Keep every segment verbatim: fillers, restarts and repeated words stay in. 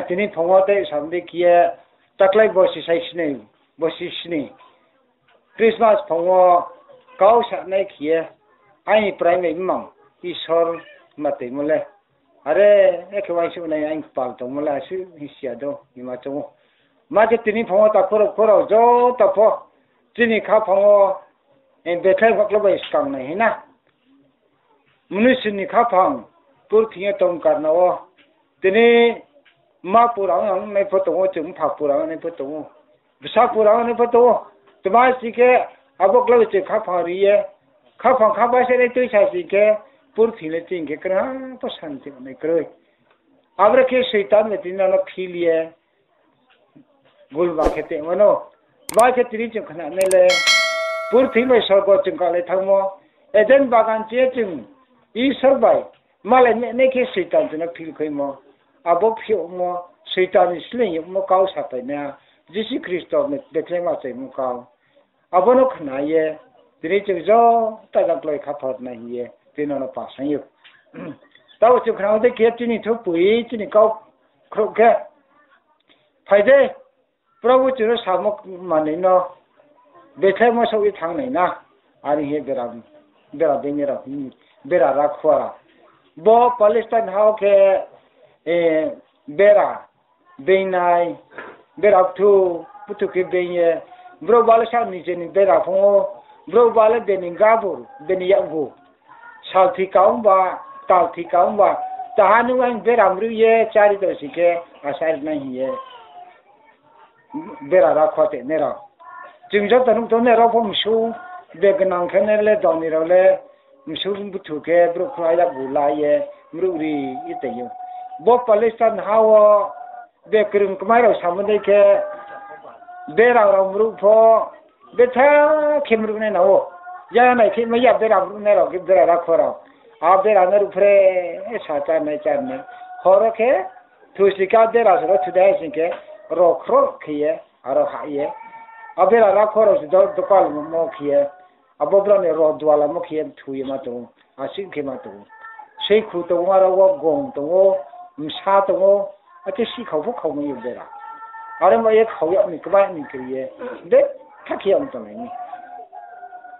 Tini phung wo tei sam di khe ye, taklái bosi sai sni, bosi sni. Christmas phung wo kau sanai khe ye, aini prai bai mmang Isor ma toimo le. Are, ekhe uaingsouh nai aini kpal tongmo le asuh hing si ya do, hingma choung ou. Ma khe tini phung wo takhu rao khorao joto pho, chini khaphang wo, eh, Bethlehem khaklo bai skang nai hing na. Mnusu ni khaphang, purthing yo tong karna wo, tini ma pura ong nai pho tong ou, chung mpha pura ong nai pho tong ou, bsa pura ong nai pho tong ou. Tma si khe, abo klau chung khaphang ri ye, khaphang kha ba se nai tuisa si khe, purthing le ching khe kroi ha, pho santi nai kroi. Aboro khe Soitan bai tini no phil ye, gulma khe tongmo no. Ba khe tini chung khnanai le, purthing bai sorgo chung kalai thanngmo, Eden bagan ching ye chung Isor bai malai nai khe Soitan chung no phil khaimo. Abo phiyouhmo, Soitan ni sleing yagmo kau sapainaiha, Jisu Khristo ni Bethlehem achaimo kau. Abo no khna ye, tini chung joto jang klái khathar nai hing ye, tini no pasang ou. Taoh chung khna dei khe chini thupoi, chini kau khrouh khe, phai dei, Probu chung no samo manoi no, Bethlehem wo souh ye thanng nai na, are hing ye bera, bera being ye rao, bera rakho rao. Bo Palestine ha wo khe, eh, bera beingnai, bera bthu, bthu khe being ye, brouh ba le sa ni je ni bera phung ou, brouh ba le bini gabur, bini yakgu, salthi kaungba, talthi kaungba, taha nung ang bera mruh ye chári tong sing khe, asa ri nai hing ye bera rakho te nai rao. Chung joto nuh tongnai rao pho msu, be gnang khe nai le doni rao le, msu bthu khe brouh khna yakgu la ye, mruh ri ye tong ou. Bo Palestine ha wo, be krung kmai rao samo dei khe, bera rao mruh pho, betha khe mruh nai na ou. Ya nai khe mai ya bera mruh nai rao khe bera rakho rao. A bera no ruhphreh sa chánai chánai. Hor wo khe, thusi khe bera se ro thudai sing khe, rokhroh khe ye, aro hah ye. A bera rakho rao se do-, dokal mo khe ye. Abo brao ni ro dualamo khe ye thu ye ma tong ou, asuh khe ma tong ou. Seikhu tong ou, aro wo gong tong ou, bsa tong ou, akhe sihkhao pho khaomai ou bera. Are ma ye khao yag ni kbai ni kri ye, betha khe yag tongnai ni.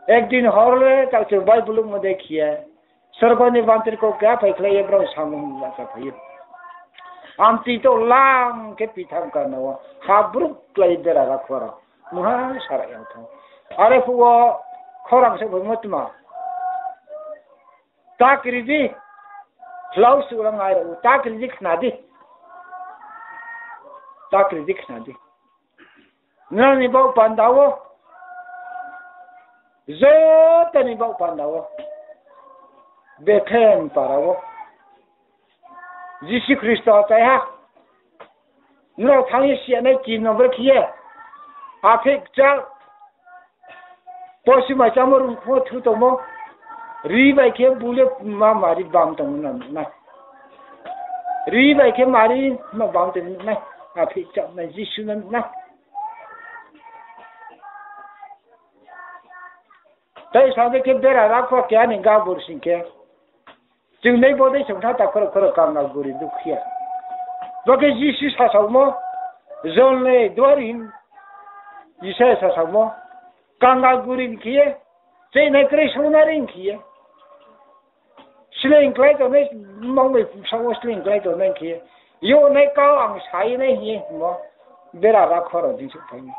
Ekdin hor le taoh chung Bible mo dei khe ye, sorgo ni bantri kau keha phaikhlai ye brao samo hing ye achá phai ou. Amtui to lang khe pithang karna wo, ha brouh klái bera rakho rao. Mungha sara yang thanng. Are phuh wo khorang se phaimo tma. Ta kri di, hlau suh lang ai rao, ta kri di khna di. Ta kri di khna di. Nrao ni baoh panda wo, joto ni baoh panda wo, Bethlehem para wo, Jisu Khristo achai ha. Nrao thanng ye si ya nai, chini no brekhe ye, aphek kchal, posi mai chámo rungkhung wo thu tongmo, ri bai khe bu le ma mari bam tongmo no nuh nai. Ri bai khe mari ma bam tongmo nuh nai. Aphek kchal nai Jisu no nuh nai. Tei sa dei khe bera rakho keha ni gabur sing khe, chung nai bodei song tha ta khoro khoro kangal guri dukhiya. Bo khe Jisu sasaomo, John le duari hing, Isaiah sasaomo, kangal guri hing khe ye, cheinai kroi songnari hing khe ye. Sleing klái tongnai, mang bai bsa wo sleing klái tongnai khe, yag nai kau ang sa ye nai hing ye hingmo, bera rakho rao dei souhphai mi.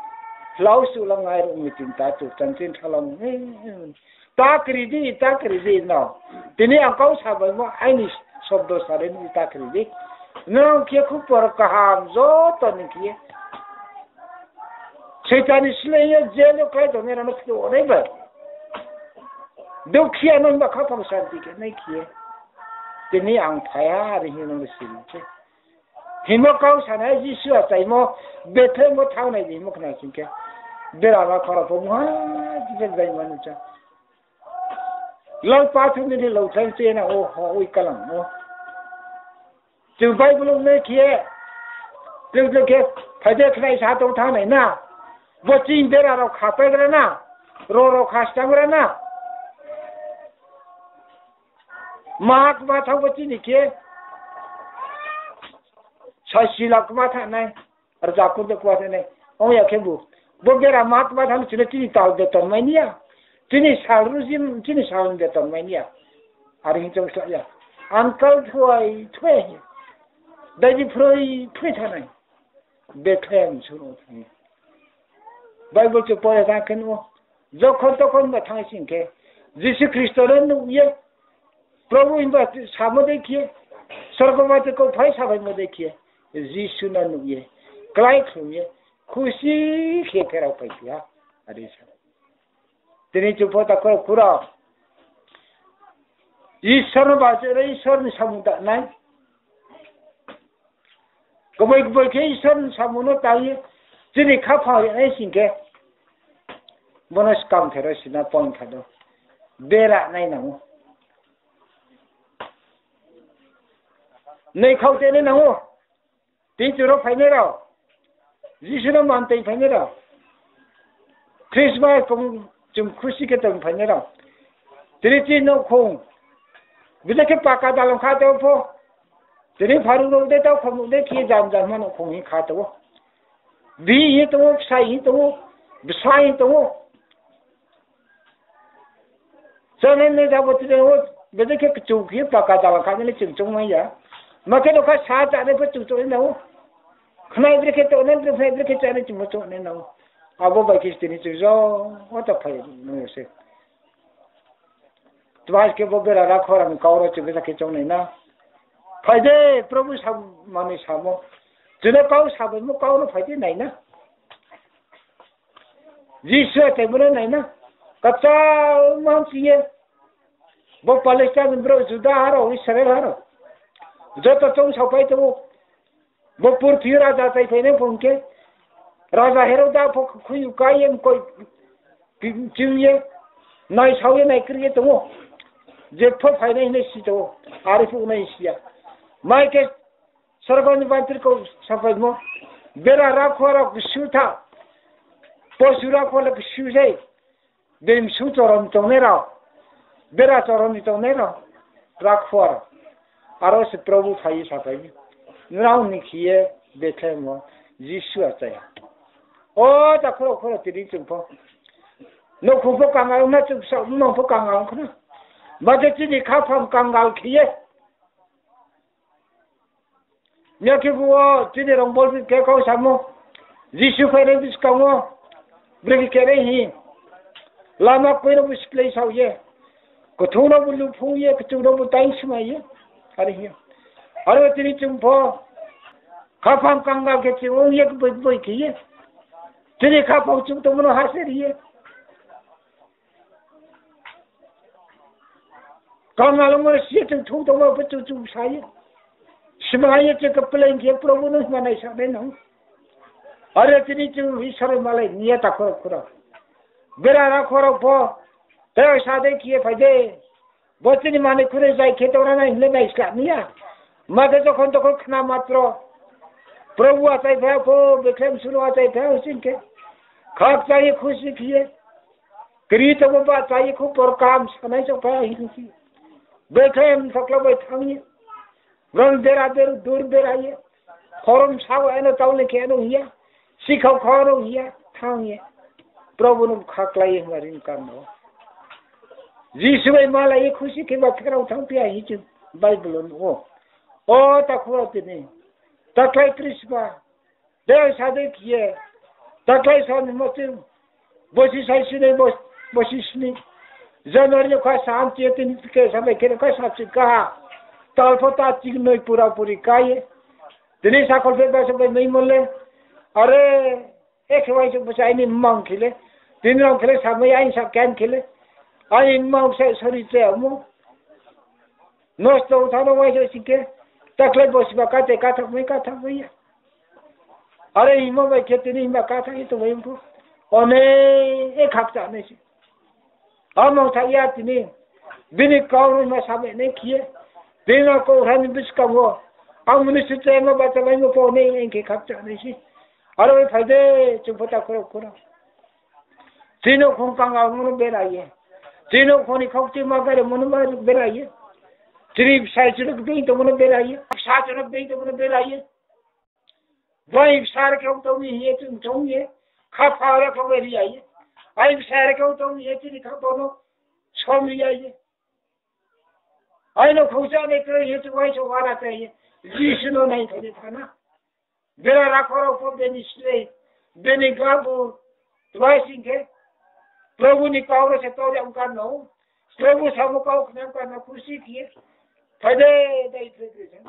Hlau suh lang ai rao mi tin ta chu chan chin thalang. Ta kri di, ta kri di no. Tini ang kau sa baimo aini sobdo sa ri ni ta kri di. Nrao khe khupor kaham joto ni khe ye. Soitan ni sleing ye jail yo klái tongnai rao no phnuh nai bai. Dukhiya no himba khaphang santi khe nai khe ye. Tini ang phai ha, are hing no siri se. Himba kau sanai Jisu achaimo, Bethlehem wo thanng nai di hingmo khna sing khe. Bera rakho rao pho mungha, Jisu bai manu cha. Lal pathu ni di lauthaing se na o ho oi kalang o. Chung Bible nai khe, chung khe, phai de khnai sa tong thanng nai na. Bo chini bera rao khapaigra na, ro rao khastanggra na. Mahak ma thang bo chini khe, Sasi lakh kma thanng nai, rza kur de kma thanng nai. Ong ya khebu, bo bera ma kma thanng chini, chini tal beton mai ni ya. Chini sal rujim, chini sal ni beton mai ni ya. Are hing choung sla ya. Uncle thoi thoi. Dai di phroi phroi thanng nai. Bethlehem suru thanng. Bible chu pore thanng khe nuh ou. Jokhon tokhon ba thanng sing khe, Jisu Khristo no nuh ye, Probhu himba samo dei khe, sorgo mati kau phai sabaimo dei khe, Jisu no nuh ye, klái khlum ye, khusi khe pherao phaiphi ha, are sa. Tini chung pho takhu rao khura, Isor no bachoi re, Isor ni samung tangnai. Kboi kboi khe Isor ni samung no tang ye, chini khaphang ri nai sing khe, bo no skang the ro sina point kha do. Bera nai nang ou. Nai khau te nai nang ou. Tei chung ro phainai rao, Jisu no mantoi phainai rao, Christmas kong chung khusi khe tong phainai rao, tini chini nouhkhong, bide khe paka dalong kha tong pho, tini pharu rao de tau khomnuh de khe jam jam ma nouhkhong hing kha tong ou. Bihih hing tong ou, bsai hing tong ou, bsa hing tong ou. Chánai nai jabo tini o, bede khe kchu khe paka dalong kha nai chung choungmai ya. Ma khe no kha sa chánai pho chung choung nai nang ou. Khnai brekhe tongnai, brekhe, brekhe chánai chung choung nai nang ou. Abo bai khe tini chung joto phai nang se. Tma khe bo bera rakho rang kau ro chung bsa khe choung nai na. Phai de, Probhu sa manoi samo. Chung no kau sabaimo kau no phai de nai na. Jisu achaimo no nai na. Kachal mansi ye. Bo Palestine ni brouh, Juda ha rao, Israel ha rao, joto choung saopai tong ou. Bo purthimbi raja achaiphai nai phung khe, Raja Herod da pho khui u kai ye, mkoih chim ye, naisao ye, naikri ye tong ou. Je pho phainai hing si tong ou, are phuh nai si ya. Mai khe sorgo ni bantri kau sapaimo, bera rakho rao ksu tha, posu rakho le ksu sei, bemsu chorom tongnai rao, bera chorom ni tongnai rao, rakho rao. Aro se Probhu phai ye sapai mi, nrao ni khe ye Bethlehem wo Jisu achai ha. O, takhu rao khura tini chung pho, nouhkhong pho kangal ong na, chung bsa mmang pho kangal ong khna. Ba khe chini khaphang kangal khe ye Miya khe bu wo chini rong bol khe kau samo, Jisu phainai buskang wo, brekhe khe nai hing, lama koi no bu siplei sao ye, kthung no bu luphung ye, kchu no bu taing smai ye, are hing. Aro tini chung pho, khaphang kangal khe chung ong ye, boi boi khe ye, chini khaphang chung tongmo no ha se ri ye. Kangal ongmo si ye chung thung tongmo pho chung chung sa ye, smai ye chung khe pleng khe Probhu no hima naisa nai nang. Are tini chung Isor malai ni ya takhu rao khura, bera rakho rao pho, tei sa dei khe ye phai de. Bo chini manoi khunoi zai khe tong ra nai hing le nai sla ni ya. Ma khe jokhon tokhon khna matro, Probhu achaiphai pho, Bethlehem suru achaiphai sing khe, khakchang ye khusi khe ye, kri tongmo bahcha ye khupor kaham sanai chongphai hing si. Bethlehem sakla bai thanng ye, brao dera deru dur bera ye, khorom sao ano taoh le khe ano hing ya, sikhau khau ano hing ya, thanng ye, Probhu no khaklai ye himba ri kam no. Jisu bai malai ye khusi khe ba pherao thanngphi ya hing chung Bible wo nuh ou. O takhu rao tini, taklai Christmas, de sa dei khe ye, taklai sa ni mo chung, bosi sai sini, bosi sini, January ni kha sa hamchi ye tini khe sa bai khe no kha sa chi kaha, tal pho ta chi noi pura puri ka ye, tini sakhol phe ba sa bai noi mo le, are, e khe uaingsouh bo se aini mmang khe le, tini rao khe le samai aini sa khe khe le, aini mmang se sori che amo, nosto thanng no uaingsouh sing khe, taklai bosi ba kate kathaohmai kathaohmai ya. Are hingmo bai khe tini himba kathaoh ye tongmai pho, one, e khakchang nai se. Amo tha ya tini, bini kau no ma samai nai khe ye, bini kau rha ni buskang wo, ang mnusu chayama bahchamaimo pho ne hing khe khakchang nai se. Aro phai de, chung pho takhu rao khura, chini nouhkhong kangal mo no bera ye, chini nouhkhong ni khaukchima garimo no bera ye, chini bsai chung no kbeng tongmo no bera ye, bsa chung no kbeng tongmo no bera ye, Bo aini bsa are khe ong tong mi hing ye chung choung ye, khaphang are khe ong ri ya ye. Aini bsa are khe ong tong mi hing ye chini khaphang no som ri ya ye. Aini khouhcha nai kroi hing ye chung uaingsouh wana chai ye. Jisu no nai thani thana. Bera rakhor rao pho bini slei, bini gabu, tuai sing khe, Probu ni kau no se tor yag kar no, Probu samo kau khna kar no khusi khe, phai de, dai phai de.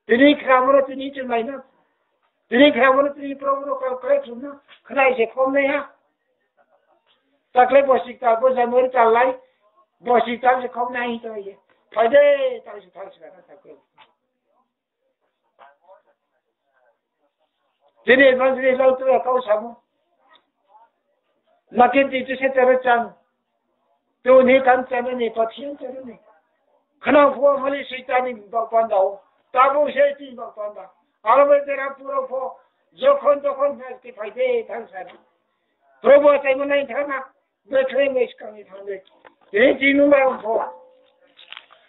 Tini khramo no tini chung nai na. Tini khramo no tini Probu no kau krai chung na. Khnai se khom nai ha. Takle bosi kta bo January tal lai. Bosi kta se khom nai hing tong ye. Phai de, tal se thal se na takle. Tini evangelist rao tu ya kau samo. Nakin ti tu se tera chan. Tu ni kan chan ni pathian chan ni. Khnang phuh mali Soitan ni bak panda o. Tabuk se ti bak panda. Aro bai bera puro pho. Jokhon tokhon na ti phai de thang sa na. Probu achaimo nai thang na. Bethlehem bai skang ni thang de. Tini tini bai ong pho.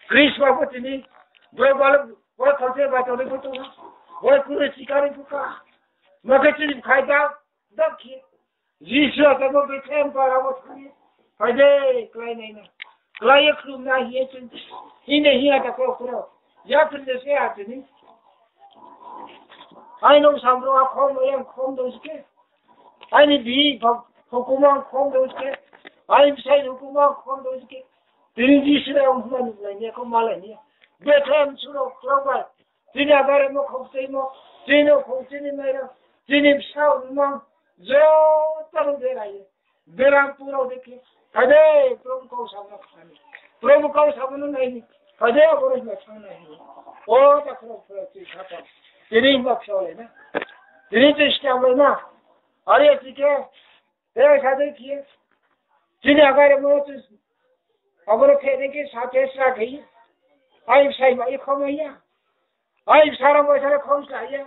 Christmas pho tini. Bro bal, bro khonse bai tong ni pho tong. Bro kuru sikari pho ka. Ma khe chini khai da, da khe. Jisu a tamo Bethlehem para wo thang ye. Phai de, klái nai na. Klái ye khlum na hing ye chini. Hing de hing a ta kro kro. Ya phil de se a tini. Aini samro a khom, yang khom do sike. Aini bihih pha hukum ang khom do sike. Aini bsai hukum ang khom do sike. Tini Jisu ang huma nuhlai ni, kho malai ni. Bethlehem suro klau bai. Tini agaremo khokcheimo. Tini khokchini mairang. Tini bsa mang. Joto no berai ye. Berampur rao de khe, phai de, Probu kau samo khna ni. Probu kau samo no nai ni. Phai de, abo rao hima thang nai ni. O, ta khoro khoro tini khaphang. Tini hima phsao lai na. Tini tini stam lai na. Are ya ti khe, e, sa de khe. Tini agaremo tu, abo rao khe de khe, sa khe, sa khe. Ai, sai ma, i khom ya. Ai, sara ma, sara khom sa ya.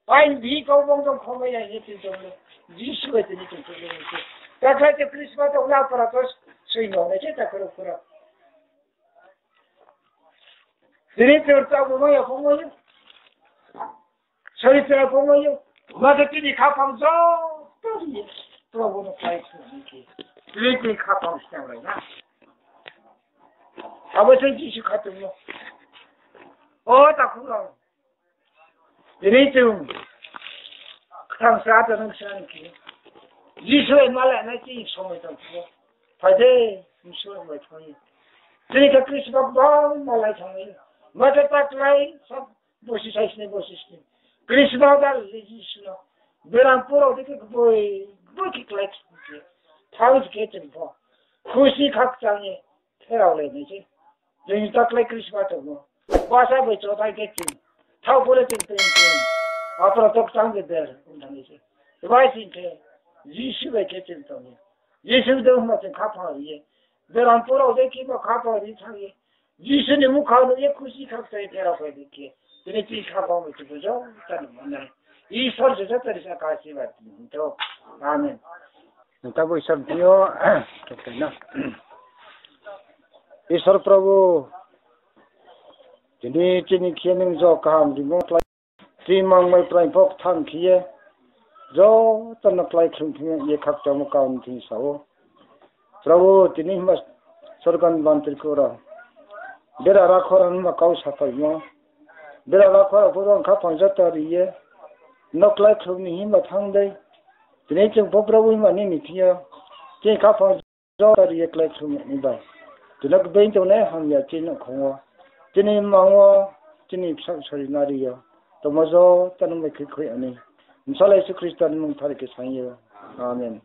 Aini bihih kau bong tong khomai ya ye tini tong le. Jisu bai tini tong le. Takhlai te Christmas tong le apara to soi no nai se ta khoro khoro. Tini te urta bo mai ya khomai yo. Soi te khomai yo. Ma te tini khaphang joto ri ye. Probu no klái soi ni khe. Tini tini khaphang soi lai na. Abo se Jisu khatung no. O ta khoro. Tini chung kthang sa ta nung sa ni khe. Jisu bai malai nai tini somoi tong pho. Phai de, Jisu bai thang ye. Tini khe Christmas bang malai thang ye. Ma khe ta klái, sa bosi sai sini, bosi sini. Christmas dal le Jisu no. Berampur rao de khe boi, boi khe klái thang ye. Thang khe chung pho. Khusi khakchang ye. Pherao lai nai se. Jeng takhlai Christmas tongmo. Basa bai chothai khe ching. Thao pore ching tong ching. Apra tok tang de ber, ong thang nai se. Bai sing khe, Jisu bai khe ching tong ye. Jisu de hma ching khaphang ri ye. Berampur rao de khe ma khaphang ri thang ye. Jisu ni mukha no ye khusi khakchang ye pherao phai de khe. Tini ching khaphang bai ching bo joto no manai. Isor se joto ni sa kha asirbad tini hing tho. Amen. Nta bo Isor thing yo, na. Isor Probu, tini chini khe nung jo kaham rimo klái, tini mang mai prai pho kthang khe ye, joto no klái khlum thing ye khakchangmo kau ni thing sa ou. Probu, tini himba sorkar ni mantri kura. Bera rakhor himba kau saphaimo. Bera rakhor pho ang khaphang joto ri ye. No klái khlum ni himba thang dei. Tini chung pho Probu himba nini thing yo. Chini khaphang joto ri ye klái khlum ni bai. Tini kbeng tongnai hamya chini nouhkhong wo. Chini mang wo, chini bsa sori nari yo. Tongmo joto no bai khe khui ani. Bsala Jisu Khristo ni mung thari khe saing yo. Amen.